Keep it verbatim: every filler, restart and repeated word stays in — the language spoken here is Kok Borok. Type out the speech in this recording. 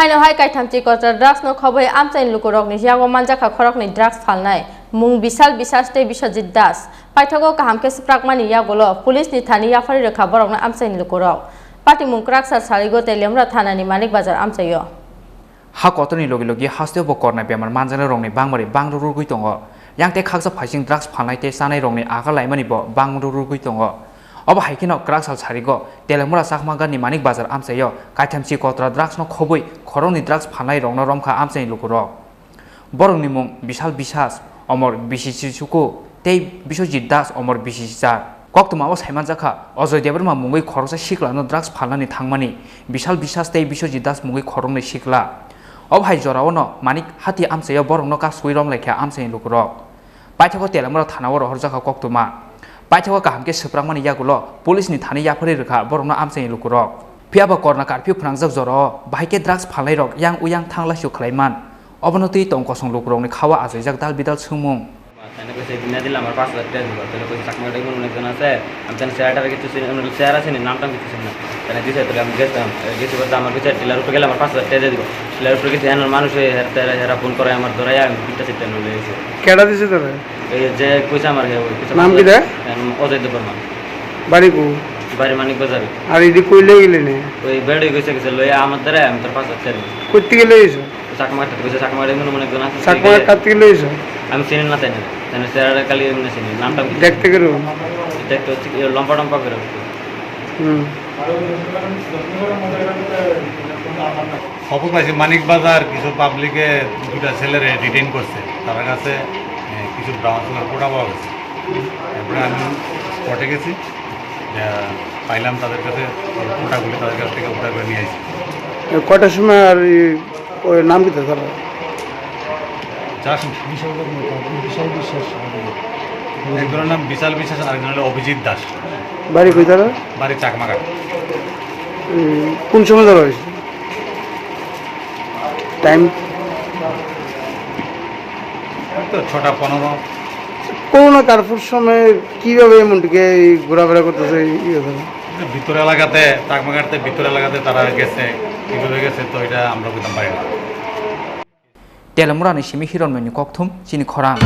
Haino hai kaitham chikotra drugs no khobwi amchaini lukurokni yago manjakha khoroknwi drugs phalnai mung Bishal Biswas tei Biswajit Das. Paithago kaham khe swprakmani yagulo police ni thani yaphari rwkha borokno amchaini lukurok. Patimung kwrak sal saligo tei Lemra thanani Manik Bazar amchaio. Ha kotorni logi logi hasteo bo korna bemar manjaknai rokni bangmari bang rwrwgwi tongo. Yang tei khaksa phaising drugs phalnai tei chanai rokni aga laimani bo bang rwrwgwi tongo. Obo hai kheno kwrak sal sarigo Telemura Chakma Ghatni Manik Bazar amchaio kaitham chikotra drugs no khobwi khoroknwi drugs phalnai rokno romkha amchaini lukurok. Borokni mung Bishal Biswas, Omor B C C Suku, tei Biswajit Das, Omor B C C Char. Koktwma o saimanjakha, Ajoy Debbarma mungwi khoroksa siklano drugs phalnani thangmani, Bishal Biswas tei Biswajit Das mungwi khoroknwi sikla. Obo hai jorao no Manik Hati amchaio borokno kasugwi romlaikha amchaini lukurok. Paithago Telemura thanao rohorjakha koktwma. Paithago kaham khe swprakmani yagulo police ni thani yaphari rwkha borokno amchaini lukurok. Phiya ba korna curfew phwnangjak jorao bahai khe drugs phalnairok yang uyang thang laisu khlaiman. Obono twi tong kosong lukurokni khao achaijak dal bidal swngmung. তাহলে কইছে দিনা দিলে আমার পাঁচ হাজার টাকা দিবা, তাহলে কইছে চাকমা টাকা মনে একজন আছে, আমি তাহলে চেহারাটা কিছু চিনি, আমি চেহারা চিনি, নামটা আমি কিছু চিনি না। তাহলে দিছে, তাহলে আমি গেছিলাম, গেছি বলতে আমার কইছে ডিলার উপরে গেলে আমার পাঁচ হাজার টাকা দিয়ে দিবো। ডিলার উপরে গেছি, হ্যাঁ, মানুষ হয়ে হেরা, হেরা ফোন করে আমার ধরাইয়া আমি পিঠটা সিটটা নিয়ে এসে। কেডা দিছে তোরে? এই যে কইছে আমার, হ্যাঁ, ওই কইছে নাম কি রে? অজয় দেববর্মা। বাড়ি কো? বাড়ি মানিক বাজারে। আর ইদি কই লই গেলি নে? ওই বেড়ে গেছে, গেছে লইয়া আমার দ্বারা আমি তোর পাঁচ হাজার টাকা দিছি। কই থেকে লই এসো? চাকমা কাটতে কইছে, চাকমা কাটতে মনে একজন আছে। চাকমা কাটতে লই এসো? আমি চিনি না তাই না। তাই না, চেহারা খালি এমনি চিনি, নামটা আমি দেখতে কিরকম? দেখতে হচ্ছে কি লম্বা টম্বা করে। হুম। খবর পাইছি মানিক বাজার কিছু পাবলিকে দুটা ছেলেরে ডিটেইন করছে, তার কাছে, এ, কিছু ব্রাউন সুগার কোটা পাওয়া গেছে। তারপরে আমি স্পটে গেছি, যা পাইলাম তাদের কাছে, কোটাগুলি তাদের কাছ থেকে উদ্ধার করে নিয়ে আসি। এ, কটার সময় আর এই, ওই নাম কি তার? জাস্ট বিশাল, বিশাল বিশ্বাস। একজনের নাম বিশাল বিশ্বাস, আরেকজন হলো অভিজিৎ দাস। বাড়ি কই তারা? বাড়ি চাকমাঘাট। উম, কোন সময় ধরা হয়েছে? টাইম? এই তো ছটা পনেরো। করোনা কার্ফিউর সময় কিভাবে এমনটিকে এই ঘোরাফেরা করতেছে এই ইয়ে ধরে? ভিতর এলাকাতে, চাকমাঘাটতে ভিতর এলাকাতে তারা গেছে, কিভাবে গেছে তো এটা আমরা বুঝতাম পারি না। Telemurani simi Hironmoni kokthum chini khorang.